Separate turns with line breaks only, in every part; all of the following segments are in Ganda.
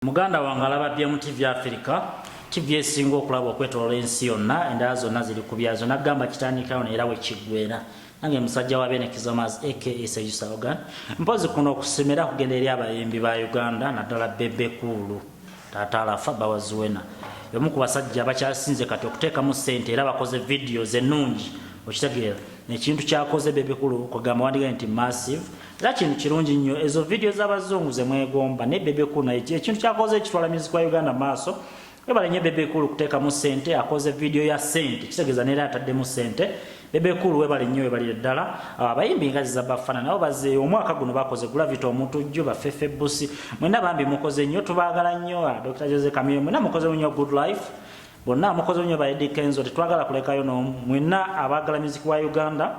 Muganda wange alaba BMTV Africa, TV esinga okulaba okwetolola ensi yonna, endala zonna ziri ku byazo. Nagamba kitandikirawo naye era wekiggwera. Nange musajja wa Bene Kizomas aka Sejusa Organ. Mpozi kuno okusimira kugenda eri abayimbi ba Uganda naddala Bebe Cool. Taata Alafa Bawazuwena. Yomu ku basajja abakyasinze kati okuteekamu ssente era bakoze videos ennungi okitegeera. Ekintu kyakoze Bebe Cool kugamba wandigaye nti massive era kintu kirungi nnyo ezo vidiyo z'abazungu ze mwegomba ne Bebe Cool naye ekintu kyakoze ekitwala music wa Uganda maaso. Webale nnyo Bebe Cool kuteekamu ssente, akoze vidiyo ya ssente kitegeeza neera ataddemu ssente. Bebe Cool webale nnyo, webalire ddala. Abayimbi nga Ziza Bafana nabo bazzeeyo omwaka guno, bakoze Gravity Omutujju, Bafefe Busi, mwenna bambi mukoze nnyo, tubaagala nnyo. Dr Jose Chameleone, mwenna mukoze nnyo, Good Life bonna mukoze nnyo, ba Eddy Kenzo, tetwagala kulekayo n'omu, mwenna abaagala music wa Uganda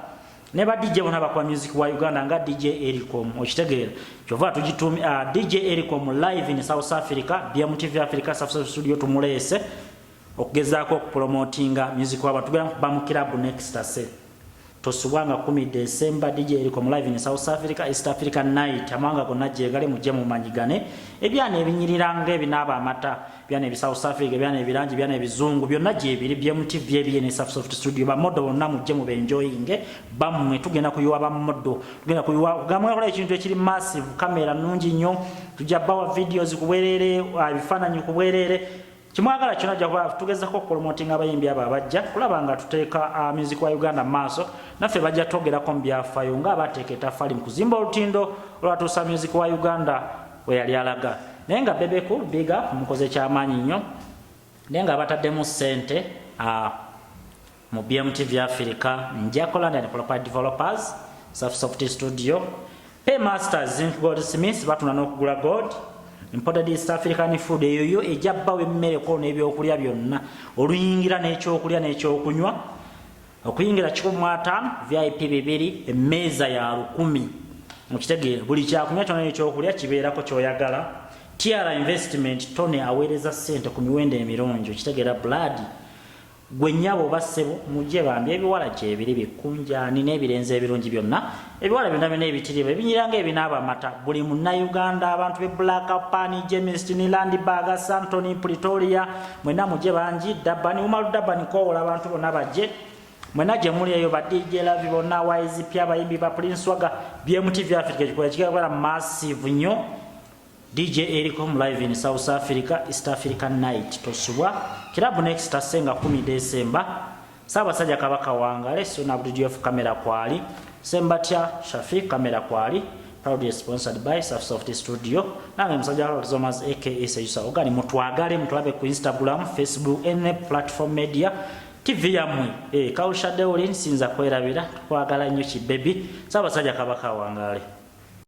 ne ba DJ bonna bakuba music wa Uganda nga DJ Ericom, okitegeera kyova tugitumi DJ Ericom live in South Africa, BMTV Africa South Studio tumuleese okugezaako okupromotinga music waba tugenda kuba mu club next ase tosubwanga 10 December. DJ Ericom live in South Africa, East Africa night, amawanga gonna gyegale, mujje mumanyigane ebyana ebinyiriranga ebinaaba amata, byana ebi South Africa, byana ebirangi, byana ebizungu byonna gyebiri. BMTV ebiye ne Soft Studio, ba model bonna mujje mube enjoying bammwe. Tugenda kuyiwa ba model, tugenda kuyiwa kugamba kola ekintu ekiri massive, kamera nnungi nnyo, tujja bawa videos ku bwereere, ebifaananyi ku bwereere, kimwagala kyonna ajja kuba. Tugezako okupromotinga abayimbi abo abajja kulaba nga tuteeka music wa Uganda mu maaso, naffe bajja twogerako mu byafaayo ng'abateeka etafaali mu kuzimba olutindo olwatuusa music wa Uganda we yali alaga. Naye nga Bebe Cool, big up, mukoze kyamaanyi nnyo, naye nga bataddemu ssente mu BMTV Africa, Njako Land and Property Developers, Soft Studio, Paymasters, Zinc Gold Smith, batunda n'okugula gold, imported East African food, eyo yo ejja bbawo emmere ko n'ebyokulya byonna, oluyingira n'ekyokulya n'ekyokunywa. Okuyingira 150, VIP 200, emmeeza ya 1000, mukitegeera. Buli kyakunywa kyonna n'ekyokulya kibeerako kyoyagala. TR Investment, Tony aweereza ssente ku miwendo emirungi, okitegeera. Blood gwe nnyabo oba ssebo, mujje bambi, ebiwala gyebiri bikunjaani n'ebirenzi ebirungi byonna, ebiwala byonna byonna ebitiriba ebinyira nga ebinaaba amata. Buli Munnayuganda, abantu be Brakpan, Germiston, Randburg, Sandton, Pretoria, mwenna mujje bangi, Durban, Umaru Durban, kowola abantu bonna bajje, mwenna gye muli eyo, ba DJ Lavi bonna, YZP, abayimbi ba Prince Waga. BMTV Africa ekikola kigenda massive nnyo. DJ Ericom live in South Africa, East African night, tosubwa club next asenga 10 December. Ssaabasajja Kabaka wangale. Suna Abdul kamera kwali, Sembatya Shafi kamera kwali, proudly sponsored by Soft Studio. Nange musajja wa Zomas aka Sejusa Ogani, mutwagale, mutulabe ku Instagram, Facebook, any platform media, TV yammwe. Kausha Deolin, sinza kwerabira, tukwagala nnyo ki baby. Ssaabasajja Kabaka wangale.